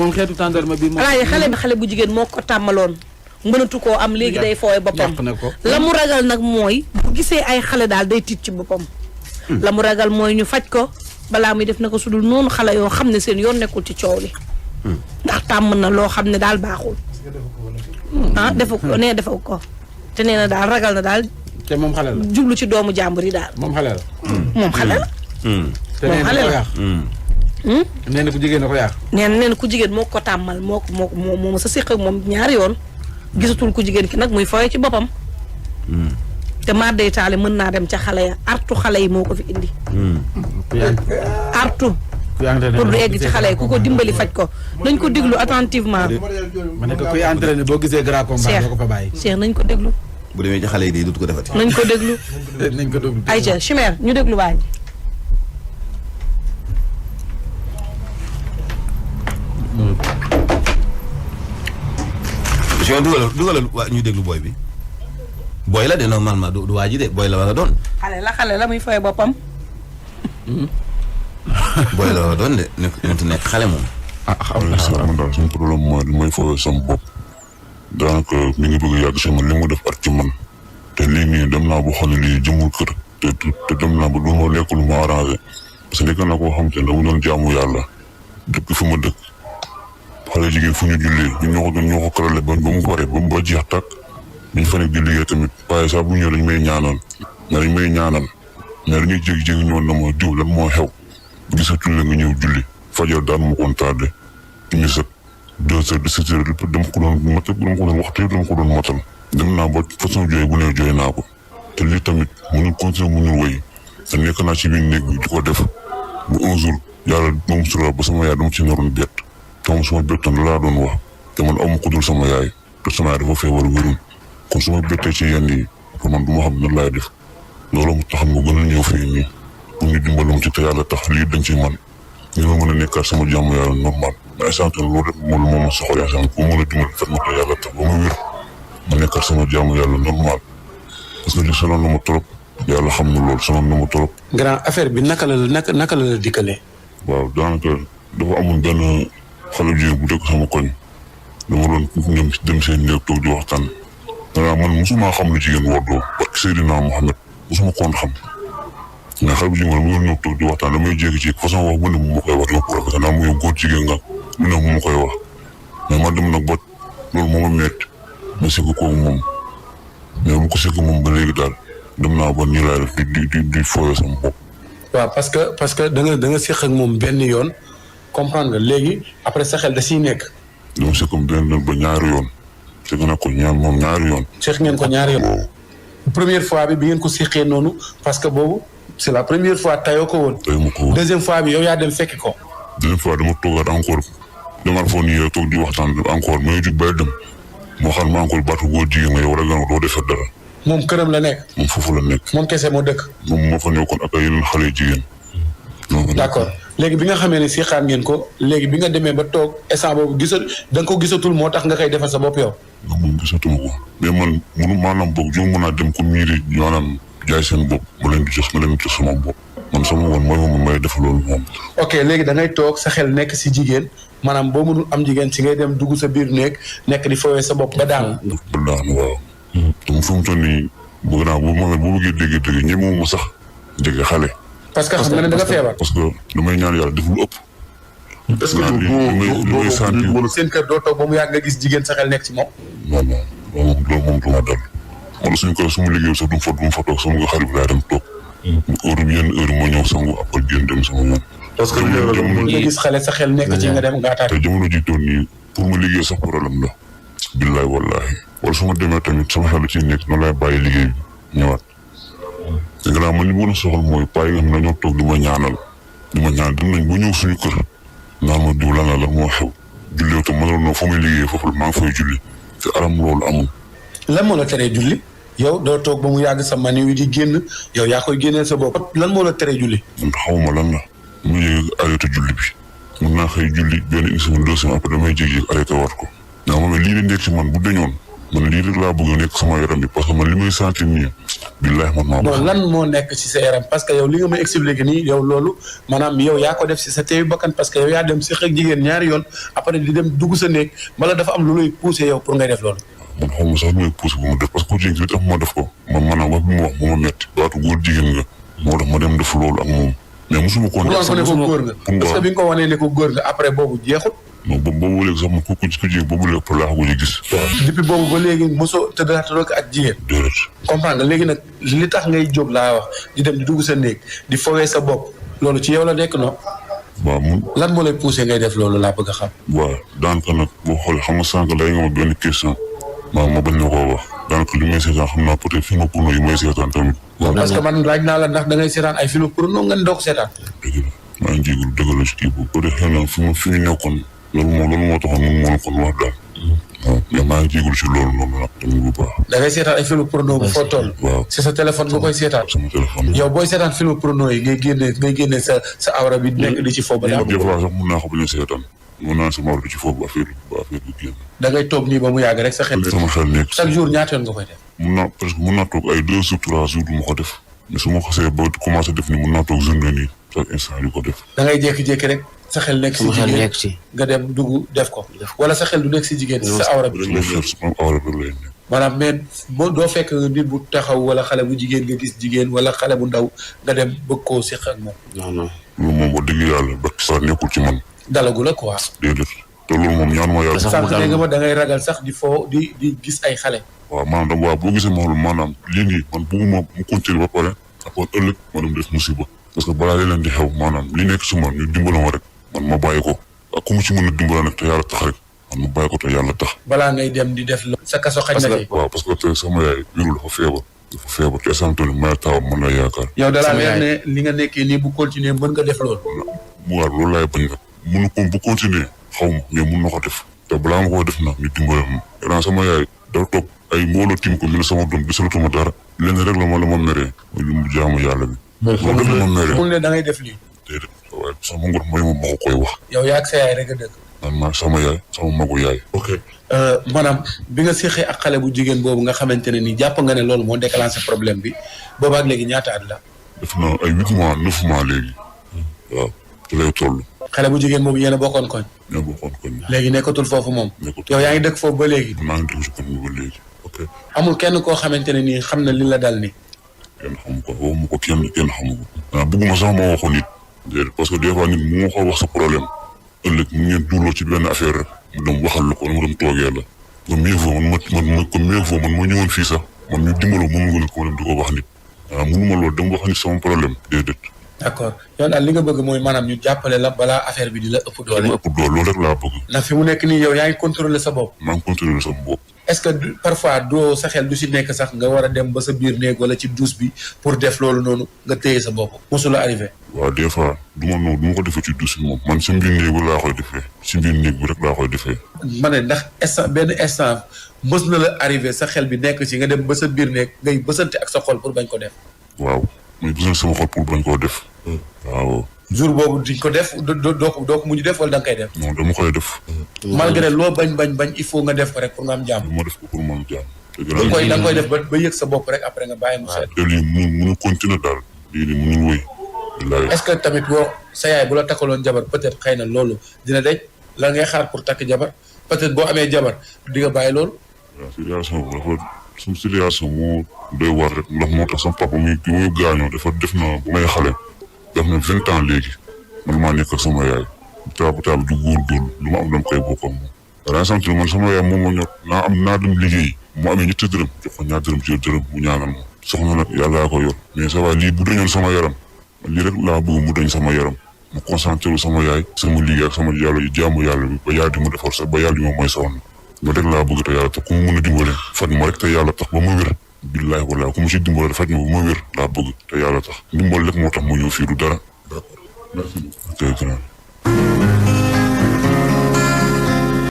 moom xeetu tàndarma bi moom. xale bu jigéen moo ko tàmmaloon mënatu koo am léegi day fooy boppam. la mu ragal nag mooy bu gisee ay xale daal day tiit ci boppam. la mu ragal mooy ñu faj ko balaa muy def na ko sudul noonu xale yoo xam ne seen yoon nekkul ci coow li. ndax tàmm na loo xam ne daal baaxul. defu ko te nee na daal ragal na daal. te moom xale la jublu ci doomu jàmbur yi daal. moom xale la. moom xale la. te nee na ko yàq. nee na ku jigéen na ko yàq. nee na ku jigéen moo ko tàmmal moo sa séq ak moom ñaari yoon gisatul ku jigéen ki nag muy fooye ci boppam. te maar day taale mën naa dem ca xale ya artu xale yi moo ko fi indi. artu. pour du egg ci xale yi ku ko dimbali faj ko nañ ko déglu attentivement. ma ne ko kuy entraîné boo gisee grand combat doo ko fa bàyyi. Cheikh nañ ko déglu. bu demee ci xale yi day dut ko defati. nañ ko déglu. nañ ko déglu. ayca Chimère ñu déglu waay. dugalal waa ñuy déglu booy bi. booy la de normalement du waa ji de booy la war a doon. xale la muy fooy boppam. booy la war a doon de nekk xale moom. xam nga man daal sama problème mooy li may fooyee sama bopp daanaka mi ngi bëgg a yàgg sama li mu def at ci man te lii nii dem naa ba xam ne lii jëmul kër te dem naa ba du ma lekk lu ma arrangé parce que nekk naa koo xam te ne dama doon jaamu yàlla dëkk fi ma dëkk xale jigéen fu ñu jullee ñoo ko karale ba mu pare ba mu ba jeex tàkk biñ fa nekk di liggéey tamit waaye saa bu ñëwee dañ may ñaanal mais dañuy jékki-jékki ñëwoon na ma diw lan moo xew gisatul la nga ñëw julli fajar daan ma koon tardé ñu set 2 heures de 7 heures dama ko doon matal dama ko doon waxtu dama ko doon matal dem naa ba façon jooy bu ne jooy naa ko te lii tamit mënul continuer mënul wéy te nekk naa ci biir néeg bi di ko def bu un jour yàlla moom sura ba sama yaay dama ci naroon bett te moom sama bettoon la laa doon wax te man amu ko dul sama yaay te sama yaay dafa feebar wérul kon su ma bettee ci yenn yi pour man du ma xam nan laay def loolu mu tax mu gën a ñëw fii nii pour ñu dimbalam ci te yàlla tax lii dañ ci man ñu ma mën a nekkaat sama jàmm yàlla normal mais sant loolu rek moom moo ma soxla yaakaar bu mën a dimbali fekk ma te yàlla tax ba ma wér ma nekkaat sama jàmm yàlla normal parce que li sonal na ma trop yàlla xam na loolu sonal na ma trop. grand affaire bi naka la dikkalee. waaw daanaka dafa amoon benn xale jigéen bu dëkk sama koñ dama doon ñoom dem seen néeg toog di waxtaan. danaa man mosuma xam lu jigéen woddoo parce que Seydina Mohamed mosuma koon xam. mais xale bu jigéen mu ngi ñëw toog di waxtaan damay jékki-jékki façon wax bu ne mu ma koy wax dama ko rafetlu naa mu yow góor jigéen nga lu ne mu ma koy wax mais man dem nag ba loolu moo ma métti ma sekk kooku moom mais bu ko sekk moom ba léegi daal dem naa ba nii laay def di fooyoo sama bopp. waaw parce que da nga seq ak moom benn yoon comprendre nga léegi après sa xel da siy nekk. dama sekk benn yoon ba ñaari yoon sekk na ko moom ñaari yoon. seq ngeen ko ñaari yoon. première fois bi ngeen ko seqee noonu parce que boobu. c'est la première fois tayoo ko woon. tayoo ko woon deuxième fois bi yow yaa dem fekki ko. deuxième fois dama toogaat encore dama foog ni yow toog di waxtaan encore may jug bay dem moo xam ma encore baatu góor jigéen nga yow wala nga doo defar dara. moom këram la nekk. moom foofu la nekk. moom kese moo dëkk. moom moo fa nekkoon ak ay yeneen xale jigéen. d'accord léegi bi nga xamee ne si xaar ngeen ko léegi bi nga demee ba toog instant boobu da nga ko gisatul moo tax nga koy defal sa bopp yow. moom gisatuma ko mais man maanaam boog jo mën naa dem comme miiri maanaam jaay seen bopp ma leen di jox sama bopp man sama woon mooy moom may def loolu moom. ok léegi da ngay toog sa xel nekk si jigéen maanaam boo mënul am jigéen si ngay dem dugg sa biir néeg nekk di fowee sa bopp ba daanu. ba daanu waaw. te mu fi mu toll nii bëgg naa bu bëggee dégg ñemewu ma sax jege xale. parce que xam nga ne da nga feebar. parce que damay ñaan yàlla def lu ëpp. est-ce que doo sentir seen kër doo toog ba mu yàgg nga gis jigéen sa xel nekk si moom. non non loolu moom du ma dal. wala suñu kër su ma liggéey sax du ma fa toog sama nga xarit bi laa dem toog. heure bi yenn heure moo ñëw sangu après génn dem sama yoon. parce que nga gis xale sa xel nekk ci nga dem nga te jamono ji doon nii pour ma liggéey sax problème la. billaay wallahi wala su ma demee tamit sama xel ci nekk noonu laay bàyyi liggéey bi ñëwaat. te gannaaw man li ma gën a soxal mooy paa yi nga xam ne dañoo toog di ma ñaanal dem nañ ba ñëw suñu kër naan ma diw lan la moo xew julli te mënal noo fa may liggéey foofu la maa ngi fay julli te aram loolu amul. lan moo la teree julli yow doo toog ba mu yàgg sa mani wi di génn yow yaa koy génneel sa bopp lan moo la teree julli. man xawma lan la mu yëg arrêté julli bi mun naa xëy julli benn une semaine 2 semaines après damay jékki-jékki arrêté waat ko. mais moom lii di nekk ci man bu dañoon man lii rek laa bëgg nekk sama yaram bi parce que man li may sentir nii billahi man maa non lan moo nekk ci sa yaram parce que yow li nga may expliqué nii yow loolu maanaam yow yaa ko def ci sa teeyu bakkan parce que yow yaa dem si xëy jigéen ñaari yoon après di dem dugg sa néeg wala dafa am lu lay poussé yow pour ngay def loolu. man xaw ma sax lu may poussé bu ma def parce que ku jigéen bi tax ma def ko man maanaam wax bi mu wax moo ma metti baatu góor jigéen nga moo tax ma dem def loolu ak moom mais mosuma ko def ne ko góor nga parce que bi nga ko wanee ne ko góor nga après boobu jeexul. non boobu léegi sax man ku jigéen boobu léegi pour laa ko gis. depuis boobu ba léegi mosoo tëddaatoo ko ak jigéen. déedéet. comprendre nga léegi nag li tax ngay jóg laa wax di dem di dugg sa néeg di fowee sa bopp loolu ci yow la nekk non. waaw mun. lan moo lay poussé ngay def loolu laa bëgg a xam. waaw daanaka nag boo xoolee xam nga sànq day nga ma benn question. waaw ma bañ na koo wax daanaka li may seetaan xam naa peut-être film porno yi may seetaan tamit. waaw parce que man laaj naa la ndax da ngay seetaan ay film porno nga ne doo ko seetaan. dëgg la maa ngi jégalu dëgg la ci kii boobu. peut être xëy na fi ñu nekkoon loolu moo taxoon mun moo kon wax daal. waaw mais maa ngi jégalu ci loolu noonu nag tamit bu baax. da ngay seetaan ay film porno bu foo toll. waaw si sa téléphone nga koy seetaan. sama téléphone. yow booy seetaan film porno yi ngay génne sa awra bi nekk di ci foofu. des fois sax mun naa ko bañ a seetaan. mun naa sama awra di ci foofu affaire bi génn. da ngay toog nii ba mu yàgg rek sa xel. sama xel nekk chaque jour ñaata yoon nga koy def. mun naa toog ay 2 jours 3 jours du ma ko def. mais su ma xasee ba commencé def ni mun naa toog journée nii chaque instant di ko def. da ngay jékki-jékki rek sa xel nekk si jigéen nga dem dugg def ko. wala sa xel du nekk si jigéen si sa awra bi. sama awra bi lay nekk. maanaam mais boo doo fekk nit bu taxaw wala xale bu jigéen nga gis jigéen wala xale bu ndaw nga dem bëgg koo seq ak moom. non non. loolu moom wax dëgg yàlla ba sax nekkul ci man. dalagu la quoi. déedéet te loolu moom ñaan ma yàlla. sànq ne nga ma da ngay ragal sax di foo di gis ay xale. waaw maanaam waaw boo gisee ma xool maanaam lii nii man bëgguma mu continuer ba pare après ëllëg ma dem def musiba parce que balaa leen di xew maanaam li nekk si man ñu dimbala ma rek man ma bàyyi ko ak ku mu ci mën a dimbala nag te yàlla tax rek man ma bàyyi ko te yàlla tax. balaa ngay dem di def sa kaso xaj na ci. waaw parce que tey sama yaay wérul dafa feebar te sant ni may taw mën na yaakaar. yow dalaa leer ne li nga nekkee nii bu continuer mën nga def loolu. waaw loolu laay bañ nag mënu ko bu continuer xaw ma mais mun na ko def te balaa ma koo def nag ñu dimbala ma ren sama yaay dafa toog ay mbooloo tim ko ñu ne sama doom gisalatuma dara lenn rek la ma meree lu mu jaamu yàlla bi. loolu rek la ma meree mu ne da ngay def lii. déedéet waaye sama ngor mooy ma ko koy wax. yow yaa ak sa yaay rek a dëkk. man maa sama yaay sama magu yaay. ok maanaam bi nga séqee ak xale bu jigéen boobu nga xamante ne nii jàpp nga ne loolu moo déclenché problème bi boobaak léegi ñaata at la. def na ay 8 mois 9 mois léegi. waaw te lay toll. xale bu jigéen boobu yéen a bokkoon koñ. ñoo bokkoon koñ. léegi nekkatul foofu moom. nekkatul yow yaa ngi dëkk foofu ba léegi. maa ngi dëkk si koñ bi ba léegi. ok amul kenn koo xamante ne nii xam na li la dal ni. kenn xamu ko waxuma ko kenn xamu ko. waaw bëgguma sax ma waxoon nit. déedéet parce que des fois nit mu ma ko wax sa problème ëllëg mu ngeen duuloo ci benn affaire rek mu dem waxal la ko mu dem toogee la. comme mieux vaut man ma ñëwoon fii sax man ñu dimbaloo moom nga ne ko dem di ko wax nit. waaw mënuma loolu dem wax nit sama problème déedéet. d'accord yow daal li nga bëgg mooy maanaam ñu jàppale la balaa affaire bi di la ëpp doole. ma ëpp doole loolu rek laa bëgg. ndax fi mu nekk nii yow yaa ngi contrôler sa bopp. maa ngi contrôler sama bopp. est-ce que parfois doo sa xel du si nekk sax nga war a dem ba sa biir néeg wala ci douche bi pour def loolu noonu nga téye sa bopp mosula arrivé. waaw des fois du ma ko defee ci douche bi moom man si biir néeg bi laa koy defee si biir néeg bi rek laa koy defee. ma ne ndax benn instant mës na la arrivé sa xel bi nekk ci nga dem ba sa biir néeg ngay bësante ak sa xol pour bañ ko def. waaw muy bësante sama xol pour bañ koo def. waaw. jour boobu diñ ko def doo ko mujj def wala da nga koy def. non dama koy def. malgré loo bañ il faut nga def ko rek pour nga am jàmm. ma def ko pour ma am jàmm. da nga koy def ba yëg sa bopp rek après nga bàyyi mu seet. te lii mënu continuer daal. lii mënul wëy. est-ce que tamit sa yaay bu la takkaloon jabar peut-être xëy na loolu dina dej la ngay xaar pour takk jabar peut-être boo amee jabar di nga bàyyi loolu. waaw situation bi dafa suñu situation moo doy war rek ndax moo tax sama papa muy gaañoo dafa def na bu may xale. def na 20 ans léegi man maa nekk ak sama yaay taabu du góorgóorlu lu ma am dama koy bokk ak moom. ren sant man sama yaay moom moo ñor naa dem liggéey mu amee ñetti dërëm jox ko ñaar dërëm ci dërëm mu ñaanal ma soxna nag yàlla ko yor mais ça va lii bu dañoon sama yaram man lii rek laa bëgg mu dañ sama yaram mu concentré wu sama yaay sama liggéey ak sama yàlla yu jaamu yàlla bi ba yàlla di mu defar sax ba yàlla di moom mooy soxna loolu rek laa bëgg te yàlla tax ku mu mën a dimbale faj ma rek te yàlla tax ba ma wér billahi wallahi ku mu ci dimbale faj ma ba ma wér laa bëgg te yàlla tax dimbal lépp moo tax mu ñëw fii du dara. D'accord. Merci beaucoup.